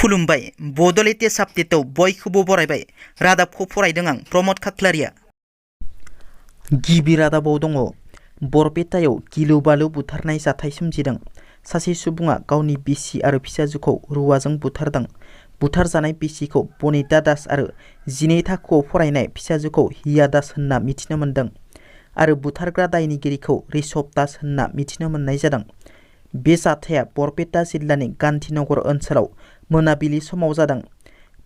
खुलुमबाय बड'लेटेस्ट आपडेटआव बयखौबो बरायबाय। रादाबखौ फरायदों आं प्रमद खाख्लारिया। गिबि रादाबाव दङ बरपेटायाव गिलु बालु बुथारनाय जाथाय सोमजिदों। सासे सुबुङा गावनि बिसि आरो फिसाजोखौ रुवाजों बुथारदों। बुथारजानाय बिसिखौ बनिता दास आरो 12 थाखोआव फरायनाय फिसाजोखौ हिया दास होनना मिथिनो मोन्दों आरो बुथारग्रा दायनिगिरिखौ ऋषभ दास होनना मिथिनो मोननाय जादों। बे जाथाया बरपेटा जिल्लानि गान्धीनगर ओनसोलाव मोनाबिलि समाव जादों।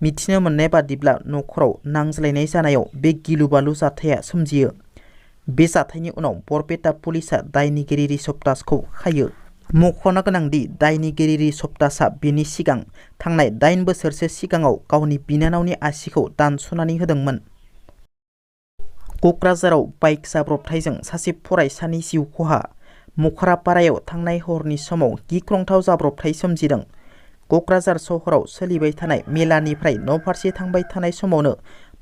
मिथिनो मोननाय बादिब्ला नखराव नांज्लायनाय जानायाव बे गिलु बालु जाथाया सोमजियो। बे जाथायनि उनाव बरपेटा पुलिसा दायनिगिरि ऋषभ दासखौ खायो। मख'नो गोनांदि दायनिगिरि ऋषभ दासआ बेनि सिगां थांनाय 8 बोसोरसो सिगाङाव गावनि बिनानावनि आसिखौ दानस'नानै होदोंमोन। क'क्राझाराव बाइक जाब्रबथायजों सासे फरायसानि जिउ खहा। मखरापारायाव थांनाय हरनि समाव गिख्रंथाव जाब्रबथाय सोमजिदों। क'क्राझार सहराव सोलिबाय थानाय मेलानिफ्राय न'फारसे थांबाय थानाय समावनो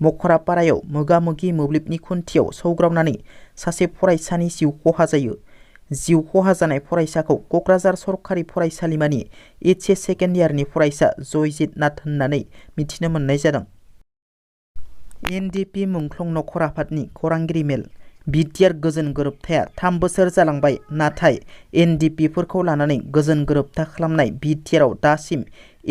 मखरापारायाव मोगा-मोगि मोब्लिबनि खुन्थियाव सौग्रावनानै सासे फरायसानि जिउ खहा जायो। जिउ खहा जानाय फरायसाखौ क'क्राझार सरकारि फरायसालिमानि HS सेकेन्ड इयारनि फरायसा जयजित नाथ होननानै मिथिनो मोननाय जादों। NDP मुंख्लं नखर आफादनि खौरांगिरि मेल। बिटिआर गोजोन गोरोबथाया 3 बोसोर जालांबाय, नाथाय NDPफोरखौ लानानै गोजोन गोरोबथा खालामनाय बिटिआरआव दासिम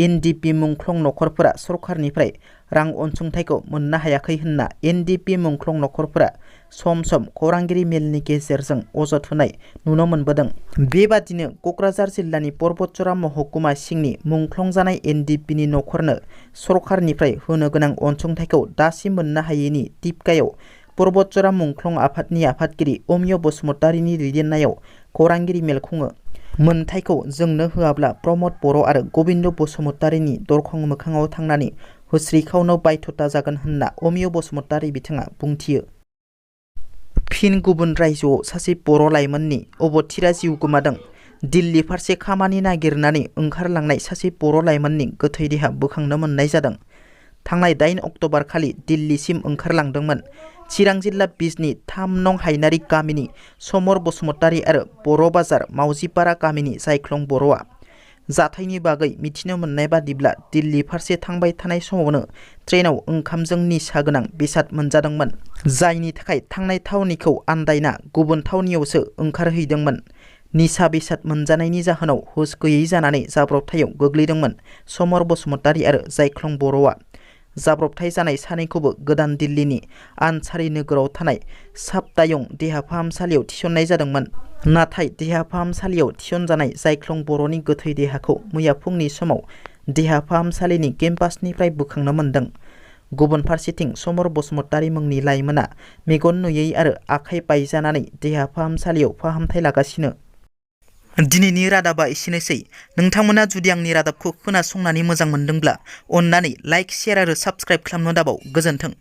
NDP मुंख्लं नखरफोरा सरकारनिफ्राय रां अनसुंथाइखौ मोननो हायाखै होनना NDP मुंख्लं नखरफोरा सम सम खौरांगिरि मेलनि गेजेरजों अजद होनाय नुनो मोनबोदों। बेबादिनो क'क्राझार जिल्लानि पर्बतजरा महकुमा सिंनि मुंख्लं जानाय NDPनि नखरनो सरकारनिफ्राय होनो गोनां अनसुंथाइखौ दासिम मोननो हायैनि टिपकायाव पर्बतजरा मुंख्लं आफादनि आफादगिरि अमिय बसुमतारीनि दैदेननायाव खौरांगिरि मेल खुङो। मोनथायखौ जोंनो होआब्ला प्रमद बर' आरो गबिन्द बसुमतारीनि दरखं मोखाङाव थांनानै होस्रिखावनो बाध्यता जागोन होनना अमिय बसुमतारी बिथाङा बुंथियो। फिन गुबुन रायजोआव सासे बर' लाइमोननि अबथिरा जिउ गोमादों। दिल्ली फारसे खामानि नागिरनानै ओंखारलांनाय सासे बर' लाइमोननि गोथै देहा बोखांनो मोननाय जादों। थांनाय 8 अक्ट'बर खालि दिल्लीसिम ओंखारलांदोंमोन। चिरां जिल्ला बिजनी 3 नं हायनारि गामिनि समर बसुमतारी आरो बर' बाजार मावजिपारा गामिनि जायख्लं बर'आ। जाथायनि बागै मिथिनो मोननाय बादिब्ला दिल्ली फारसे थांबाय थानाय समावनो ट्रेनाव ओंखामजों निसा गोनां बेसाद मोनजादोंमोन, जायनि थाखाय थांनाय थावनिखौ आन्दायना गुबुन थावनियावसो ओंखारहैदोंमोन। निसा बेसाद मोनजानायनि जाहोनाव हुस गैयै जानानै जाब्रबथायाव गोग्लैदोंमोन समर बसुमतारी आरो जायख्लं बर'आ। जाब्रबथाय जानाय सानैखौबो गोदान दिल्लीनि आनसारी नोगोराव थानाय सापटायं देहा फाहामसालियाव थिसननाय जादोंमोन। नाथाय देहा फाहामसालियाव थिसनजानाय जायख्लं बर'नि गोथै देहाखौ मैया फुंनि समाव देहा फाहामसालिनि केम्पासनिफ्राय बोखांनो मोन्दों। गुबुन फारसेथिं समर बसुमतारी मुंनि लाइमोना मेगन नुयै आरो आखाइ बायजानानै देहा फाहामसालियाव फाहामथाय लागासिनो। दिनैनि रादाबा एसेनोसै। नोंथांमोना जुदि आंनि रादाबखौ खोनासंनानै मोजां मोनदोंब्ला अन्नानै लाइक, शेयार आरो साबस्क्राइब खालामनो दाबाव। गोजोन्थों।